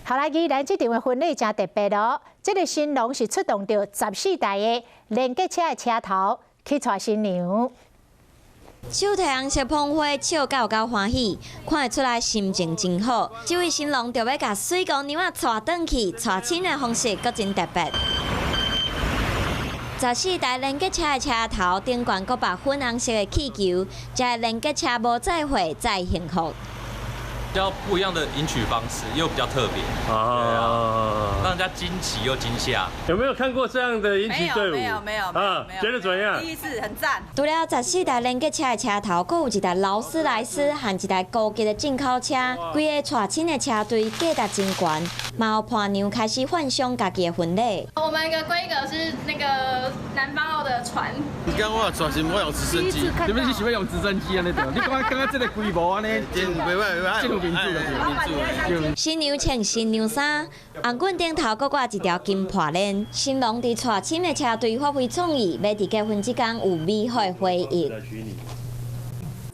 好來，宜蘭這場的婚禮誠特別囉，這个新郎是出動著14台的連結車的車頭去娶新娘。手提紅色捧花，笑甲有夠歡喜，看會出來心情真好。這位新郎就欲共水姑娘仔娶轉去，娶親的方式閣真特別。14台連結車的車頭頂懸閣綁粉紅色的氣球，這个連結車無載貨載幸福。比較不一樣的迎娶方式，又比較特別啊，讓人家驚奇又驚嚇。有沒有看過這樣的迎娶隊伍？沒有，沒有，沒有啊！覺得怎樣？第一次，很讚。除了14台連結車的車頭，閣有一台勞斯萊斯和一台高級的進口車，規個娶親的車隊價值真懸，嘛有伴娘開始幻想家己的婚禮。我們個規格是那個南方澳的船。你講我娶親我用直升機，你們是想欲用直升機按呢著？你感覺感覺這个規模按呢？真袂歹袂歹。新娘穿新娘衫，紅棍頂頭閣掛一條金破鏈。新郎佇娶親的車隊發揮創意，欲佇結婚這工有美好的回憶。